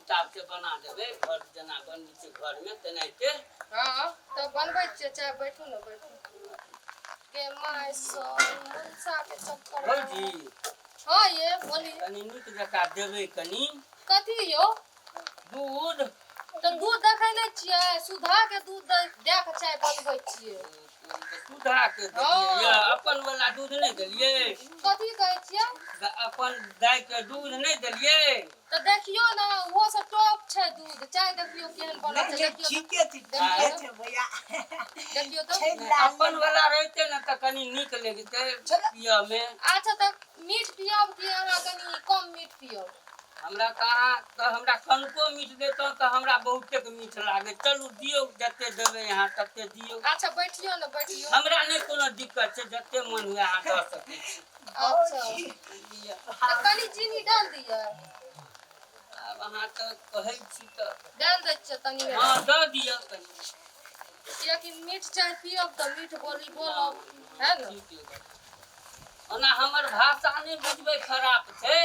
हिसाब से बना देबै घर जेना बनबै छै घरमे तेनाहिते। हँ तऽ बनबै छियै चाय, बैठू ने बैठू। के my son मनसा के चक्कर में। भौजी। हँ ये बोलिए। कनी नीक जकाँ देबै कनी। कथी यौ? दूध। तऽ दूध देखै नहि छियै, सुधा के दूध दए कऽ चाय बनबै छियै। सुधा के देलियै यऽ, अपन वाला दूध नहि देलियै। कथी कहै छियै? अपन गाय के दूध नहि देलियै। तऽ देखियौ ने, ओहो से टॉप छै दूध। चाय देखियौ केहन बनल नहि छै। नहि देखियौ ठीके छै, ठीके छै भैया। देखियौ तऽ। छै लाल। अपन वाला रहितै ने तऽ कनी नीक लगितै पियऽ मे। अच्छा तऽ मीठ पियब कि अहाँ कनी कम मीठ पियब? हमरा तऽ अहाँ तऽ हमरा कनिको मीठ देतहुँ तऽ हमरा बहुतेक मीठ लागै। चलू दियौ, जते देबै अहाँ तते दियौ। अच्छा बैठियौ ने बैठियौ। हमरा नहि कोनो दिक्कत छै, जते मन हुए अहाँ दऽ सकै छी। अच्छा तऽ कनी चीनी डाल दिअ। आब अहाँ तऽ कहै छी तऽ डाल दै छियै तनी। हँ दऽ दिअ कनी। कियाकि मीठ चाय पियब तऽ मीठ बोली बोलब है ने। ठीक है। ओना हमर भाषा नहि बुझबै, खराब छै।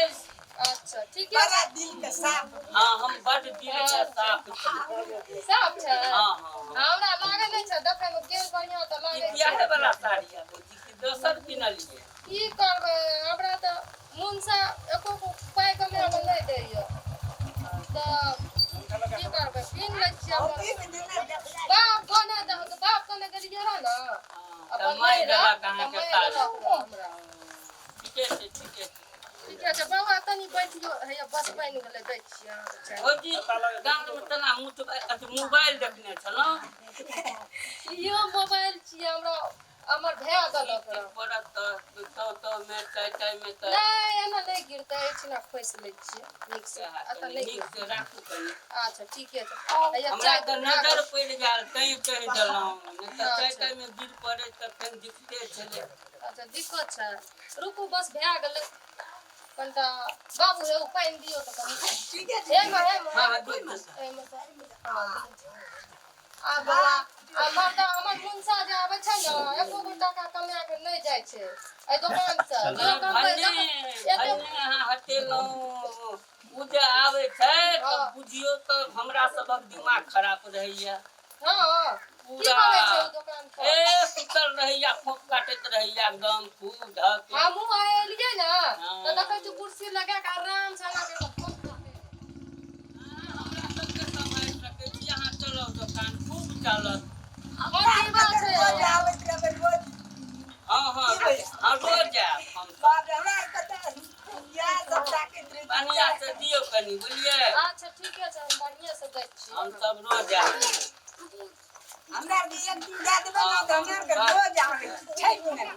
अच्छा ठीक है। बड़ा दिल के साफ। हँ हम बड दिल के साफ छी। साफ छै। हँ हँ हँ। हमरा लागै नहि छै देखै मे केहन बढ़िआँ तऽ ई लागै छै। बियाहे वाला साड़ी है भौजी कि दोसर किनलियै? की करबै, हमरा तऽ मुनसा एको गो पाइ कमाए कऽ नहि दैया, तऽ की करबै, पीन लै छियै अपन। बाप कने दहक, बाप कने गेलियै रह ने। तऽ अपन मारि नहि रह देलक तऽ अहाँके मारि साड़ी। देलक रहए हमरा। ठीके छै, ठीके छै। ठीके छै बौआ, तनी बैठियौ, हैया बस बनि गेलै, दै छियै अहाँके चाय। भौजी गाममे तेना अथी मोबाइल देखने छलहुँ। इहो मोबाइल छियै, हमरा हमर भाय देलक गिर रह। पड़त तऽ तो तो मे चाय चाय मे तऽ। नहि एना नहि गिरतै, एहिठिना खोसि लै छियै नीकसँ, सएह एतऽ कनि नहि नीक गिरतै। से राखू कनि। अच्छा ठीके छै, हैया हमरा चाय तऽ भए नजर गेल। पड़ि गेल तैं कहि देलहुँ, नहि तऽ चाय अच्छा ताय मे गिर पड़ै तऽ फेर दिक्कते छलै। अच्छा दिक्कत छै, रुकू बस भए गेलै। कनिटा बाबू हे, ओ पानि दियौ तऽ कनि। ठीके छै। हेमे हेमे। हँ हँ दियौ। एहिमे हँ दियौ। आ बौआ आ मर्दा हमर मुनसा जे आबै छै ने, एको गो टाका कमा के नहि जाइ छै एहि दोकान से। जो कमबै भने एते भने अहाँ हटेलहुँ। ओ जे आबै छै तऽ बुझियौ तऽ हमरा सभक दिमाग खराब रहैया। हँ की पूरा करै छै ओ दोकान पर? ए सुतल रहैया, फोंक काटैत रहैया एकदम खूब धऽ के। हमहूँ आइ एलियै ने हँ। तऽ देखै छी कुर्सी लगा के आराम से अहाँ के फोन काटै। अहाँ हमरा सबके सम्हारि सकै छी? अहाँ चलाउ दोकान, खूब चलत। हमरा की बात आरके छै? रोज आबैत रहबै रोज। हँ हँ। की भैया? हँ रोज आयब हम। बाप रे, हमरा आरके तऽ इएह सब ताकैत रहै छी। बढ़िआँ से दियौ कनि, बुझलियै? अच्छा ठीके छै, हम बढ़िएँ से दै छियै। हम सब रोज आयब। हमरा आरके एक दिन दए देबै ने तऽ हमरा आरके रोज आबै छै नहि।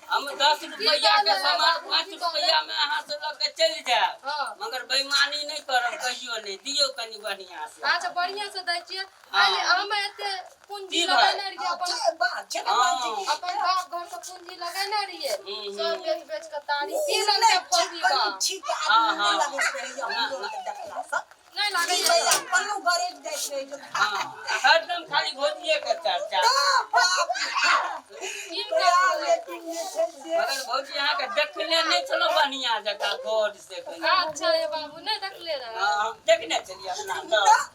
हम 10 रुपैआ के कहबै सामान बाबू, 5 की कहबै? रुपैआ मे अहाँ से लऽ के चलि जायब। हँ। मगर बेईमानी नहि करब कहियो नहि। दियौ कनि बढ़िआँ से। अच्छा बढ़िआँ से दै छियै। हँ। आइ हम एते पूंजी की भाइ? लगेने रहियै अपन छै बात छै ने बात हँ। अपन बाप घर के पूंजी लगेने रहियै, हूँ, सब हूँ। बेच बेच के तारी ओ पी नहि लेलकै छै फौजी कनि बाप। ठीक हँ आदमी नहि हँ लगैत रहैया ना हमरो ना आरके देखलासँ। नहि की लागैया? भैया कोनो गरज जाइत रहै छै। हँ हरदम खाली भौजिए के चर्चा। तऽ बाप रे की भैया करबै? लेकिन जे छै से मगर भौजी अहाँके देखले नहि छलहुँ बढ़िआँ जकाँ गौर से कनि। अच्छा ये बाबू नहि देखले रहे? हँ हम देखने छलियै अपना तऽ।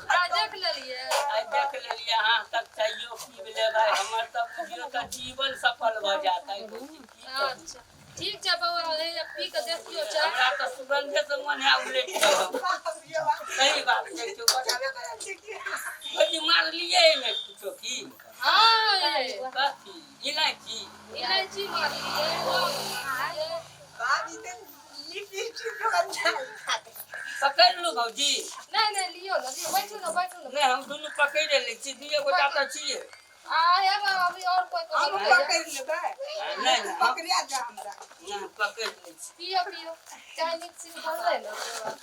आइ देख लेलियै। आइ देख लेलियै। अहाँ तक चाइयो पीब लेबै हमर तऽ बुझियौ तऽ जीवन सफल भऽ जायत आइ भौजी, की कहू। अच्छा ठीक छै बौआ, हे पी के देखियौ चाय। हमरा तऽ सुगन्धे से मन है उलटि गेल। बाप रे बाप। सही बात छै छेबे करै छै की। भौजी मारलियै एहिमे किछो की? हँ ये। कथी, इलायची? इलायची मारलियै, लौंग मारलियै। बाप, ई तऽ लिपस्टिक ठोकल छै। पकड़ि लू भौजी। नहि नहि, लियौ ने लियौ, बैठू ने बैठू ने। नहि हम दुनू पकड़ि लै छी, दुइए गोटा तऽ छियै। आ हे बाबा, अभी और कोई हम पकड़तै? पकड़ि लेबै। नहि नहि हम पकड़िया दे हमरा। नहि पकड़ि लै छी। पियो पियो चाय, नीक से बनलै ने।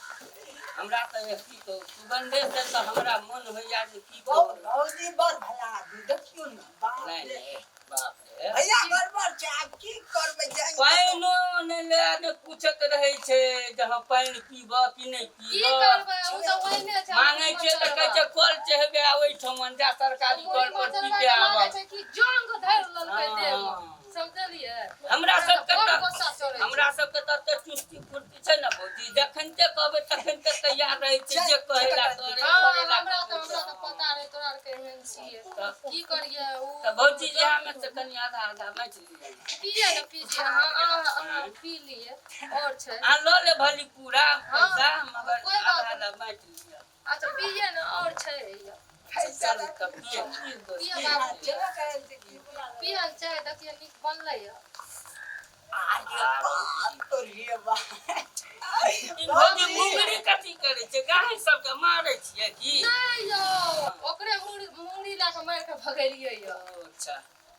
हमरा तऽ की कहू, सुगन्धे से तऽ हमरा मन होइया जे की बहुत कहू। भौजी बड़ भला आदमी देखियौ ने बाप नहि रे। नहि बाप रे। भैया गड़बड़ छै, आब की करबै जानि कऽ। पानिओ नहि ले नहि पूछैत रहै छै जे हँ पानि पीबह कि नहि की पीबह। करबै, ओ तऽ ओहिने छै। मांगै छियै तऽ कहै छै कल चढ़बे आ ओहिठमन जा सरकारी मुड़ी कल पर पी मचरबा के के लागै आबह। छै कि जंग धरि लेलकै देह मे। हँ। समझलियै? हमरा तऽ सबके बड़ तऽ गुस्सा चढ़ै छै। हमरा सबके तऽ एते चुस्ती फुर्ती छै ने भौजी, जखन ते कहबै तखन ते तैयार रहै छै जे कहै ला करे हँ, करे ला हमरा तऽ हमरा तऽ पता रहै तोरा आरके एहन छियै। की करियै ओ। तऽ भौजी इएह मे से कनि आधा आधा बाँटि लिअ। पियै ने पीजिए, अहाँ अहाँ अहाँ पी लिए और छै। अहाँ लऽ ले भली पूरा पैसा मगर कोइ बात आधा आधा बाँटि लिअ। अच्छा पियै ने और छै हैया। चलू तब पियै पी दो। पियै बाबू पियै ने चाय देखियै नीक बनलै यऽ। ई भौजी मुंगरी कथी करै छै गाय सबके मारै छियै की? नहि यौ ओकरे मुड़ी मुड़ी लए कऽ मारि कऽ भगेलियै यऽ। अच्छा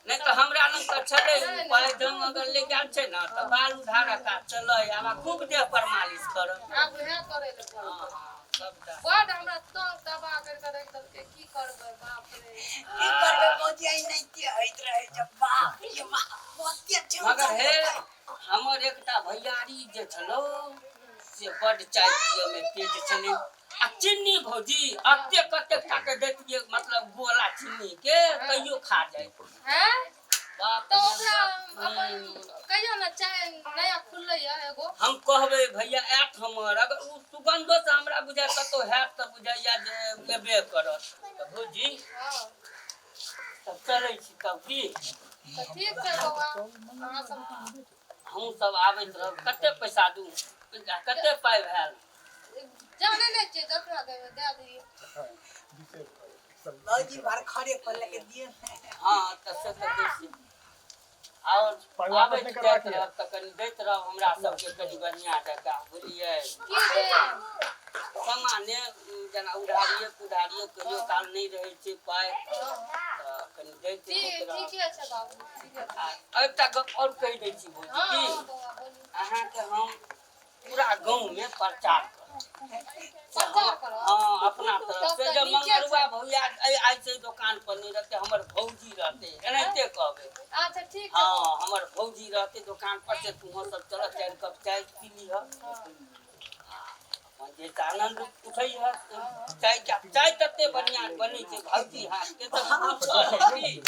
नहि तऽ हमरा लग तऽ छलै नहि, नहि। पाइ ढंग अगर ले गेल छै ने तऽ बाल उधारक काज चलै आब खूब देह पर मालिश करब। आब उएह करै लए हँ पड़तै। हँ सबटा। बड हमरा तंग तबाह करि कऽ राखि देलकै की करबै बाप रे। की करबै भौजी एनाहिते होइत रहै छै बाप रे बाप बहुते मगर टेंशन हे हमर एकटा भैयारी जे छलौ से बड चाय पियऽ मे तेज छलै आ चिन्नी भौजी अतेक कतेक टा के दैतियै मतलब गोला चिन्नी के तैयो खा जाय। हैं बाप तऽ रे ओकरा बाप। अपन कहियो ने चाय नया खुललै यऽ एगो। हम कहबै भैया आयत हमर अगर ओ सुगंधो से हमरा बुझाय कतौ हैत तऽ बुझाइया जे एबे करत। तऽ भौजी हँ तब चलै छी तब की। तऽ ठीक छै बौआ अहाँ सब हमहूँ सब आबैत रहब। कते पैसा दू कते पाइ भेल? जानै नहि छियै जकरा देबै दए दियौ। भौजी भर खड़े पर लेके दियौ ने। हँ तऽ से तऽ बेसी आओर वापस आबैत नहि जाइत करबाक यऽ। रहब तऽ कनि दैत रहब हमरा सबके कनि बढ़िआँ जकाँ बुझलियै। की देब? सामाने जेना उधारिये पुधारिये कहियो काल नहि रहै छै पाइ तऽ कनि दैत ठीक रहब। ठीके छै बाबू ठीके छै। आ एकटा गप आओर कहि दै छी भौजी हँ की हँ बौआ बोलू। अहाँके हम पूरा गाँवमे प्रचार करब। प्रचार करब? हँ अपना तरफ तब से तऽ जब नीके छै। मंगरुआ भैया आइ से दोकान पर नहि रहतै हमर भौजी रहतै एनाहिते कहबै। अच्छा ठीक छै। हँ हमर भौजी रहतै दोकान पर से तुहो सब चलऽ 4 कप चाय पी लिहऽ। अपन जे आनंद उठै हऽ चाय चाय तते बढ़िआँ बनै छै भौजी हाथ के तऽ पूछऽ नहि की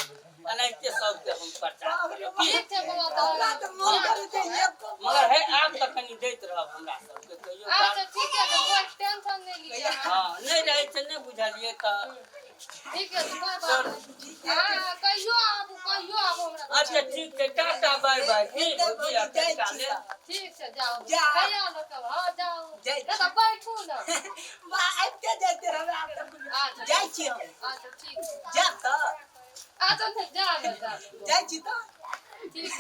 एनाहिते सबके हम प्रचार करब की। ठीक छै बौआ हमरा तऽ तऽ मन करै छै एको मगर हे आब तऽ कनि दैत रहब हमरा सबके कहियो काल। अच्छा ठीके छै कोइ टेंशन नहि लिअ अहाँ। हँ नहि रहै छै नहि बुझलियै तऽ ठीक है कोइ बात नहि। हँ कहियो आबू कहियो आबू हमरा अच्छा दोकान। ठीक छै टाटा बाय बाय की हेतै भौजी भौजी, आब जाइ कनि छी काले। तऽ। ठीक छै जाउ जाउ। कहिया लोकब हँ जाउ जाइ नहि तऽ बैठू ने। बा आबिते जाइते हमरा आब तऽ अच्छा जाइ छी हम। अच्छा ठीक छै। जायब तऽ अच्छा नहि जा ने जा ने। जाइ छी तऽ। ठीक।